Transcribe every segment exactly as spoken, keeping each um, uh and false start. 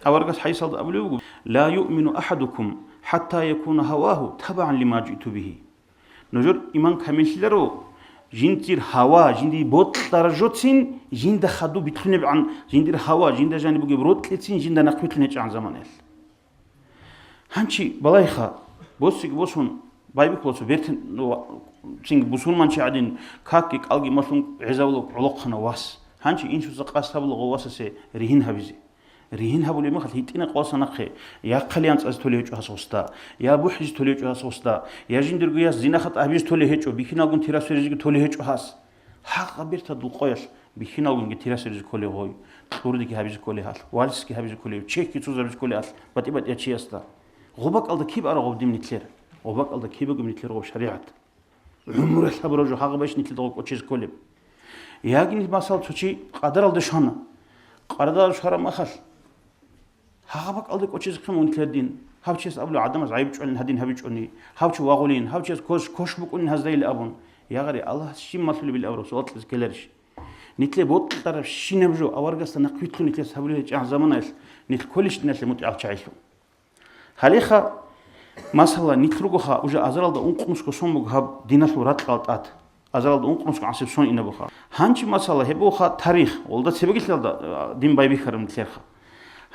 Аварагас хӀадисалда абулеб буго: «Ла юъмину ахадукум хӀатта якуна гьавагьу табагӀан лима жиъту бигьи». Нужер иман камиллъиларо, жиндир гьава, жиндир бокьараб жоцин, жинда хадуб битлъунебгӀан, жиндир гьава, жинда жаниб бугеб рокьицин, жинда нахъвилълъун гьечӀегӀан заманаялъ. Гьанчи балайха, босиги босун, байбихьула цо бертин, ну, цинги бусурманчи гӀадин, какги кӀалги малъун гӀезавула гӀолохъанав вас. Гьанчи инсуца къасд гьабула гъов васасе ригьин гьабизе. Ригьин гьабулеб мехалъ гьитӀина къваса нахъе, я хъалиянцӀазе толей гьечӀо гьас гъосда, я бухӀизе толей гьечӀо гьас гъосда, я жиндирго яс зинахъа тӀагьабизе толей гьечӀо, бихьиналгун тирасверизеги толей гьечӀо гьас. Гьагъа бертадул къоялъ бихьиналгунги тирасверизе кколей гъой, кьурдиги гьабизе кколей гьалъ, вальсги гьабизе кколей, чехьги цузабизе кколей гьалъ, батӀи-батӀиячиясда. Гъобакалда киб ара гъоб дин нилъер? Гъобакалда киб бугеб нилъер гъоб шаригӀат? ГӀумру лъабураб жо гьагъабищ нилъеда гъоб кӀочизе кколеб? Яги нилъ, масал, цо чи къадаралде щвана. Къадаралде щвараб махалъ, гьагъаб бакӀалде кӀочизехъин мун ккедин. Гьав чияс абула гӀадамаз гӀайиб чӀвалин гьадин гьабичӀони, гьав чи вагъулин, гьав чияс кош, кош букӀунин гьазда илан абун. Ягъари, Аллагьас щиб малъулеб ил абураб суал кьезе ккеларищ? Нилъе бокьараб щинаб жо аварагасда нахъвилълъун нилъеца гьабулел гьечӀеб заманаялъ нилъ кколищ диналъе мутӀигӀал чагӀилъун? Гьалеха, масала, нилъ ругоха, уже азаралда ункънусго сон буго гьаб диналъул ракьал тӀад. Азаралда ункънусго гӀасиб сон инабуха. Гьанчи, масала, гьеб буха тарих, гъолда цебегилъалда, а, дин байбихьараб нилъерха.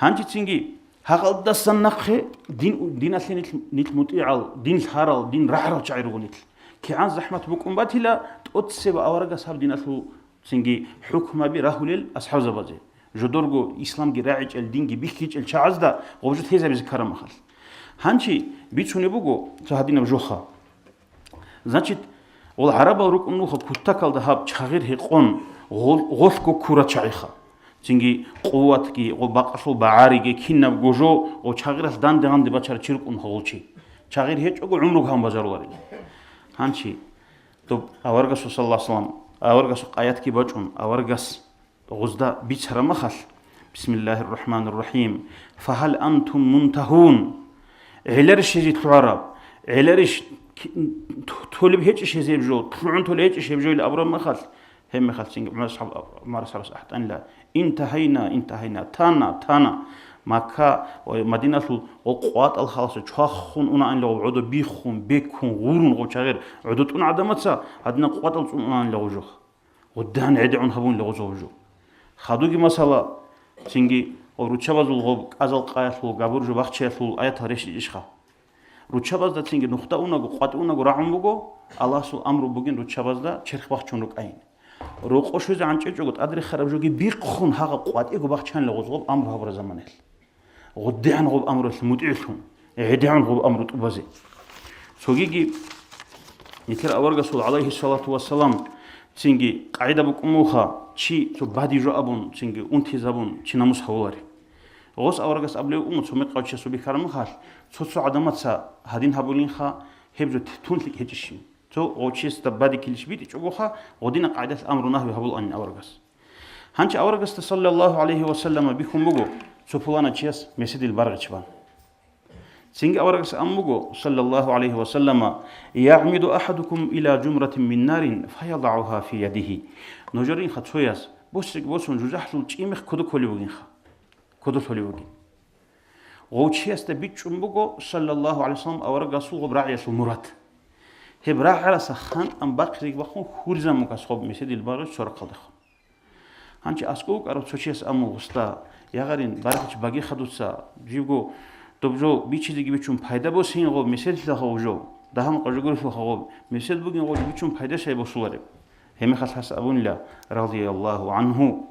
Гьанчицинги гьагъалдасан нахъе дин, диналъе нилъ, нилъ мутӀигӀал, дин лъарал, дин рагӀарал чагӀи руго нилъ. КигӀан захӀмат букӀун батила, тӀоцебе аварагас гьаб диналъул цинги хӀукмаби рагьулел асхӀабзабазе, жодорго исламги рагӀичӀел, динги бихьичӀел чагӀазда гъоб жо тезабизе ккараб махалъ. Гьанчи бицунеб буго цо гьадинаб жоха. Значит, гъол гӀарабал рукӀун нуха кутакалда гьаб чагъир гьекъон гъол-, гъолъго ккура чагӀиха. Цинги къуватги, гъол бакъалъул багӀариги, кинабго жо гъол чагъиралъ данде-гъанде бачарав чи рукӀун гъолчи. Чагъир гьечӀого гӀумруги гьабун бажаруларел. Гьанчи, доб аварагасул саллаллаху алейхи ва саллям, аварагасул къаятги бачӀун, аварагас гъузда бицараб махалъ, бисмиллагьир рахӀманир рахӀим, фагьал антум мунтагьун? ГӀеларищ гьезие лъугӀараб? ГӀеларищ ки-, т-, толеб гьечӀищ гьезиеб жо? ЛъугӀун толеб гьечӀищ гьеб жо? Ил абураб махалъ, гьеб мехалъ цинги ГӀумар асхӀаб-, ГӀумар асхӀабас ахӀтанила: «Интагьайна, интагьайна, тана, тана». Макка ва Мадиналъул гъо къватӀал халаса чвахун унаанила гъоб гӀодо биххун, беккун, гъурун гъоб чагъир гӀодо тӀун гӀадамаца гьадинаб къватӀал цӀун унаанила гъоб жо. Гъудагьан гӀедегӀун гьабунила гъозул жо. Хадуги масала, цинги гъоб руччабазул гъоб кӀазал къаялъул, габур жо бахчаялъул аятал рещтӀичӀищха? Руччабазда цинги нухда унаго, къватӀи унаго рагӀун буго, Аллагьасул амру бугин руччабазда черх бахчун рукӀайин. Рокъо щвезегӀан чӀечӀого тӀадрехараб жоги биххун гьагъа къватӀиго бахчанила гъоз гъоб амру гьабураб заманалъ. ГъуддегӀан гъоб амрулъ мутӀигӀлъун, гӀедегӀан гъоб амру тӀубазе. Цогиги нилъер аварагасул, гӀалайгьиссалату вассалам, цинги къагӀида букӀун буха, чи цо бадиб жо абун, цинги унтизабун, чи намус гьавулари. Гъос аварагас абулев ума, цо мекъав чиясул бихьараб махалъ, цо-цо гӀадамаца гьадин гьабулинха, гьеб жо тун лъикӀ гьечӀищин. Цо гъов чиясда бадикилищ битӀичӀогоха, гъодина къагӀидалъ амру-нагьви гьабулаанин аварагас. Гьанчи аварагасда, саллаллаху гӀалайгьи ва саллама, бихьун буго цо пулана чияс меседил баргъич бан. Цинги аварагас ан буго, саллаллаху гӀалайгьи ва саллама: «ЯгӀмиду ахадукум иля жумратин мин нарин, фаядагӀуха фи ядигьи». Нужеринха цояс, босиги босун, жужахӀлъул чӀимихъ кодо кколев вугинха. Кодо лъолев вугин. Гъов чиясда бичӀчӀун буго, саллаллаху гӀалайгьи ва саллам, аварагасул гъоб рагӀиялъул мурад. Гьеб рагӀараса хантӀан бахъизеги бахъун хьуризабун буго гъоб меседил баргъич цо рахъалдехун. Гьанчи аскӀов вукӀарав цо чияс амул гъусда, ягъарин, баргъич багиха дуца, живго доб жо бичизеги бичун пайда босин гъоб меседилъа гъов жо, дагьаб къожогурилъулха гъоб месед бугин гъов бичун пайда щай босулареб? Гьеб мехалъ гьас абунила, радияллаху гӀанху: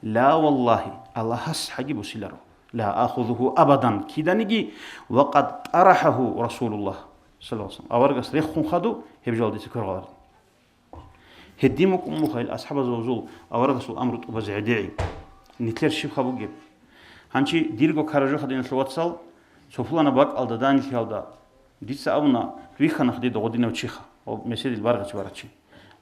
«Ла валлагьи, Аллагьас гьаги бусиларо, ла ахузуху абадан, киданиги, ва къад тарахаху Расулуллагь, саллаллаху гӀалайгьи ва саллам, аварагас рехун хадуб, гьеб жал дица квергъаларин». Гьедин букӀун буха ил асхӀабазул аварагасул амру тӀубазе гӀедегӀи. Нилъер щибха бугеб? Гьанчи дирго каражоха, диналъул вацал, цо пулана бакӀалда данилъиялда дица абуна, вихьана дида гъодинав чиха, гъоб меседил баргъич барачи.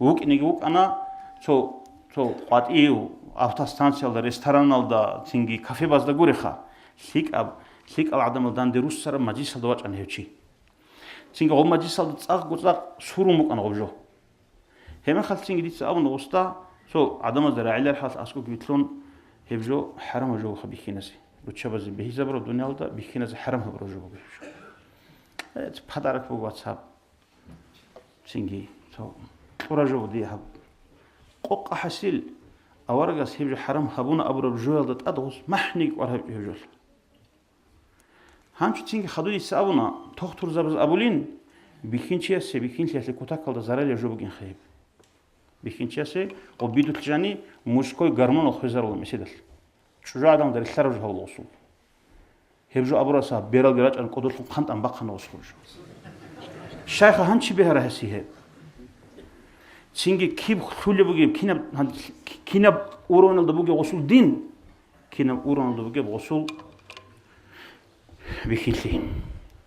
ВукӀинеги вукӀана цо, цо къватӀив, автостанциялда, рестораналда, цинги кафебазда гуреха. ЛъикӀаб, лъикӀал гӀадамал данде руссараб мажлисалда вачӀана гьев чи. Цинги гъоб мажлисалда цӀакъго-цӀакъ сурун букӀана гъоб жо. Гьеб мехалъ цинги дица абуна, уста, цо гӀадамазда рагӀилархӀалъ аскӀоб вилълъун гьеб жо хӀарамаб жо вуха бихьинасе. Руччабазе бихьизабураб дуниялда бихьиназе хӀарам гьабураб жо буго гьеб жо. Э, подарок буго вацаб. Цинги цо кьураб жо буго дие гьаб. Къокъа хӀасил, аварагас гьеб жо хӀарам гьабуна абураб жоялда тӀад гъос махӀниги кӀвар гьабичӀо гьеб жолъа. Гьанчо цинги хадуй дица абуна, тохтурзабаз абулин, бихьинчиясе бихьинлъиялъе кутакалда заралияб жо бугин хъеб. Бихьинчиясе гъоб бидулъ жани мужской гормонал хвезарула меседалъ. ЧӀужугӀаданалда релълъараб жо гьабула гъосул. Гьеб жо абураса бералги рачӀаран кӀодолъун хъантӀан бахъана гъос гьеб жо. Щайха гьанчи бегьара гьесие гьеб? Цинги киб лъулеб бугеб, кинаб, кинаб уровеналда бугеб гъосул дин, кинаб уровеналда бугеб гъосул бихьинлъи.